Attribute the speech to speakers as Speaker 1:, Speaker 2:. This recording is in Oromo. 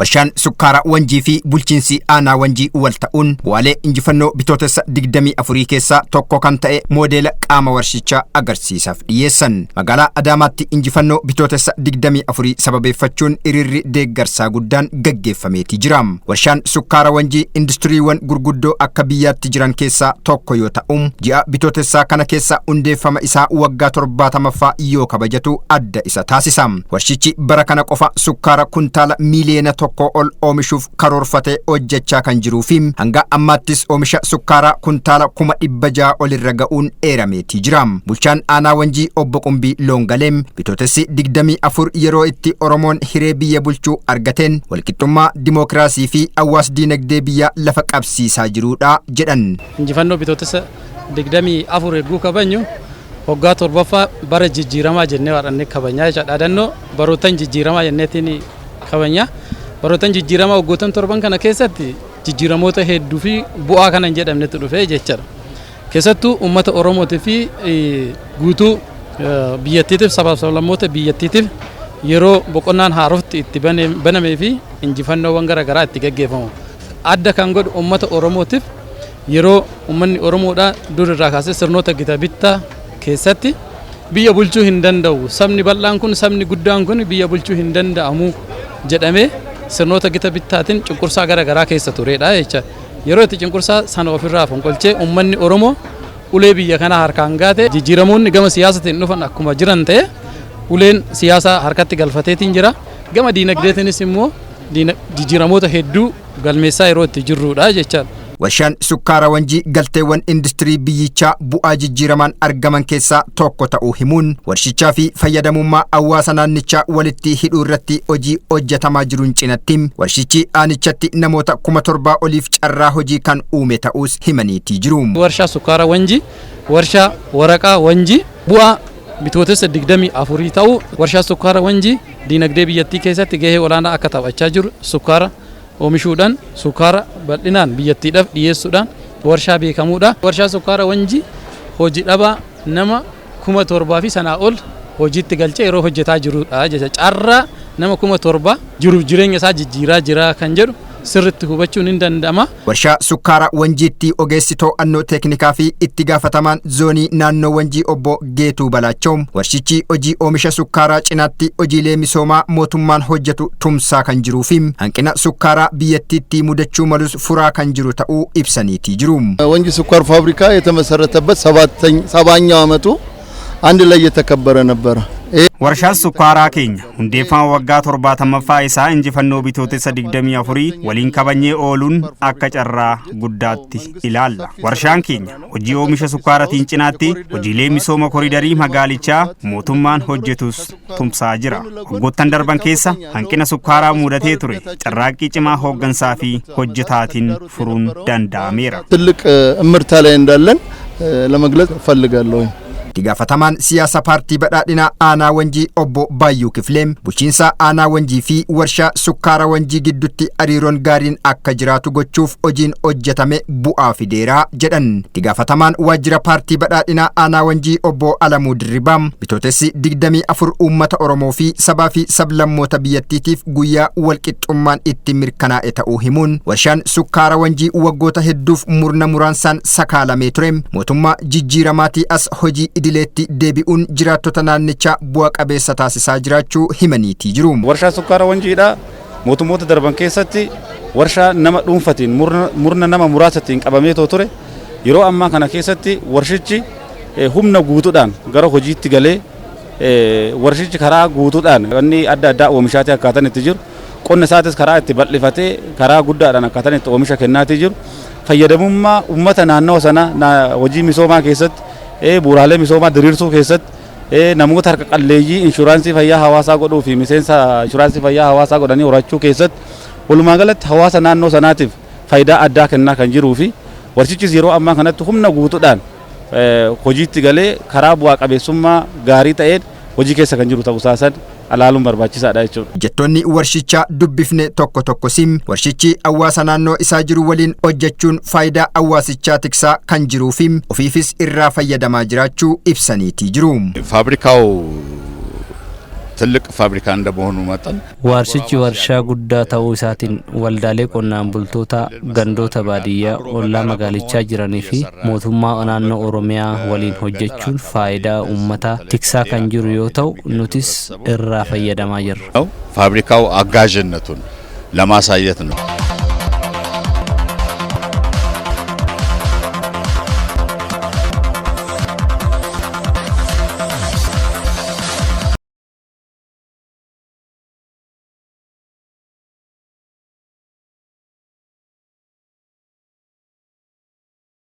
Speaker 1: Warshaan Sukkaaraa Wanjii fi bulchiinsi aanaa Wanjii wal ta'uun bu'aalee injifannoo Bitootessa 24 keessaa tokko kan ta'e moodeela qaama warshichaa agarsiisaaf dhiyeessan. Magaalaa Adaamaatti injifannoo Bitootessa 24 sababeeffachuun hiriirri deeggarsaa guddaan gaggeeffameetii jira. Warshaan Sukkaara Wanjii industiriiwwan gurguddoo akka biyyaatti jiran keessaa tokko yoo ta'u, ji'a Bitootessaa kana keessa hundeeffama isaa waggaa 70ffaa yoo kabajatu adda isa taasisa. Warshichi bara kana qofa sukkaara kuntaala miiliyoona 1 ol oomishuuf karoorfatee hojjechaa kan jiruu fi hanga ammaattis oomisha sukkaaraa kuntaala 600,000 olirra ga'uun eerameetii jira. Bulchaan aanaa Wanjii Obbo Qumbii Loongaleem Bitootessi 24 yeroo itti Oromoon hiree biyya bulchuu argateen walqixxummaa dimookiraasii fi hawaas diinagdee biyyaa lafa qabsiisaa jiruudha jedhan.
Speaker 2: Injifannoo Bitootessa 24 eeguu kabajnu waggaa torbaffaa bara jijjiiramaa jennee waadhannee kabajnaa jecha, dhaadannoo barootan jijjiiramaa jenneetiin kabajnaa. Barootan jijjiiramaa waggoottan 7n kana keessatti jijjiiramoota hedduu fi bu'aa kana hin jedhamnetu dhufe jechaadha. Keessattuu uummata Oromootii fi guutuu biyyattiitiif, sabaaf sablammoota biyyattiitiif yeroo boqonnaan haarofti itti banamee fi injifannoowwan garaagaraa itti gaggeeffamu. Adda kan godhu uummata Oromootiif yeroo uummanni Oromoodhaa dur irraa kaasee sirnoota gita bittaa keessatti biyya bulchuu hin danda'u. Sabni bal'aan kun, sabni guddaan kun biyya bulchuu hin danda'amu jedhamee sirnoota gita bittaatiin cunqursaa garaagaraa keessa turedha jecha. Yeroo itti cunqursaa sana ofirraa fonqolchee uummanni Oromoo ulee biyya kanaa harkaan gaate, jijjiiramoonni gama siyaasatiin dhufan akkuma jiran ta'e, uleen siyaasaa harkatti galfateetiin jira. Gama diinagdeetiinis immoo jijjiiramoota hedduu galmeessaa yeroo itti jirrudha jechaadha.
Speaker 1: Warshaan Sukkaara Wanjii galteewwan industirii biyyichaa bu'aa jijjiiramaan argaman keessaa tokko ta'uu himuun, warshichaa fi fayyadamummaa hawaasa naannichaa walitti hidhuu irratti hojii hojjetamaa jiruun cinatti warshichi aanichatti namoota 7,000 oliif carraa hojii kan uume ta'uus himaniitii jiru.
Speaker 2: Warshaa Sukkaara Wanjii, warshaa waraqaa Wanjii bu'aa Bitootessa 24 ta'uu, warshaa Sukkaara Wanjii diinagdee biyyattii keessatti gahee olaanaa akka taphachaa jiru, sukkaara oomishuudhaan sukkaara bal'inaan biyyattiidhaaf dhiyeessuudhaan warshaa beekamuudha. Warshaa Sukkaara Wanjii hojii dhabaa nama 7,000 fi sanaa ol hojiitti galchee yeroo hojjetaa jirudha jecha. Carraa nama 7,000 jiruuf jireenya isaa jijjiiraa jira kan jedhu sirriitti hubachuun hin danda'ama.
Speaker 1: Warshaa Sukkaara Wanjiitti ogeessi to'annoo teeknikaa fi itti gaafatamaan zoonii naannoo Wanjii Obbo Geetuu Balaachoo warshichi hojii oomisha sukkaaraa cinaatti hojiilee misoomaa mootummaan hojjetu tumsaa kan jiruu fi hanqina sukkaaraa biyyattiitti mudachuu malus furaa kan jiru ta'uu ibsaniitii jiru.
Speaker 3: ወንጂ ስኳር ፋብሪካ የተመሰረተበት 70ኛው ዓመቱ አንድ ላይ እየተከበረ ነበረ።
Speaker 4: Warshaan sukkaaraa keenya hundeeffama waggaa 70ffaa isaa injifannoo Bitootessa 24 waliin kabajnee ooluun akka carraa guddaatti ilaalla. Warshaan keenya hojii oomisha sukkaaraatiin cinaatti hojiilee misooma koriidarii magaalichaa mootummaan hojjetus tumsaa jira. Waggoottan darban keessa hanqina sukkaaraa mudatee ture carraaqqii cimaa hooggansaa fi hojjetaatiin furuun danda'ameera.
Speaker 3: ትልቅ እምርታ ላይ እንዳለን ለመግለጽ እፈልጋለሁ።
Speaker 1: Itti gaafatamaan siyaasa Paartii Badhaadhinaa aanaa Wanjii Obbo Baayyuu Kifileem bulchiinsa aanaa Wanjii fi warshaa Sukkaara Wanjii gidduutti hariiroon gaariin akka jiraatu gochuuf hojiin hojjetame bu'aa fideeraa jedhan. Itti gaafatamaan waajjira Paartii Badhaadhinaa aanaa Wanjii Obbo Alamuu Dirribaa Bitootessi 24 uummata Oromoo fi sabaa fi sablammoota biyyattiitiif guyyaa walqixxummaan itti mirkanaa'e ta'uu himuun, warshaan Sukkaara Wanjii waggoota hedduuf murna muraansaan sakaalamee ture mootummaa jijjiiramaatii as hojii idileetti deebi'uun jiraattota naannichaa bu'a qabeessa taasisaa jiraachuu himaniitii jiru.
Speaker 5: Warshaa Sukkaara Wanjiidha. Mootummoota darban keessatti warshaa nama dhuunfatiin, murna nama muraasatiin qabamee ture. Yeroo ammaa kana keessatti warshichi humna guutuudhaan gara hojiitti galee, warshichi karaa guutuudhaan wanni adda addaa oomishaatii akkaataan itti jiru, qonna isaatis karaa itti bal'ifatee karaa guddaadhaan akkaataan itti oomisha kennaatii jiru, fayyadamummaa uummata naannoo sana hojii misoomaa keessatti, bu'uuraalee misoomaa diriirsuu keessatti, namoota harka qalleeyyii inshuraansii fayyaa hawaasaa godhuu fi miseensa inshuraansii fayyaa hawaasaa godhanii horachuu keessatti, walumaa galatti hawaasa naannoo sanaatiif faayidaa addaa kennaa kan jiruu fi warshichis yeroo ammaa kanatti humna guutuudhaan hojiitti galee karaa bu'aa qabeessummaa gaarii ta'een hojii keessa kan jiru ta'uu isaa ilaaluun barbaachisaadha jechuudha.
Speaker 1: Hojjettoonni warshichaa dubbifne tokko tokko sim warshichi hawaasa naannoo isaa jiru waliin hojjechuun faayidaa hawaasichaa tiksaa kan jiruu fi ofiifis irraa fayyadamaa jiraachuu ibsaniitii jiru.
Speaker 6: ፋብሪካው ትልቅ ፋብሪካ እንደመሆኑ መጠን
Speaker 7: Warshichi warshaa guddaa ta'uu isaatiin waldaalee qonnaan bultoota gandoota baadiyyaa ollaa magaalichaa jiranii fi mootummaa naannoo Oromiyaa waliin hojjechuun faayidaa uummataa tiksaa kan jiru yoo ta'u, nutis irraa fayyadamaa jirra.
Speaker 6: ነው። ፋብሪካው አጋዥነቱን ለማሳየት ነው።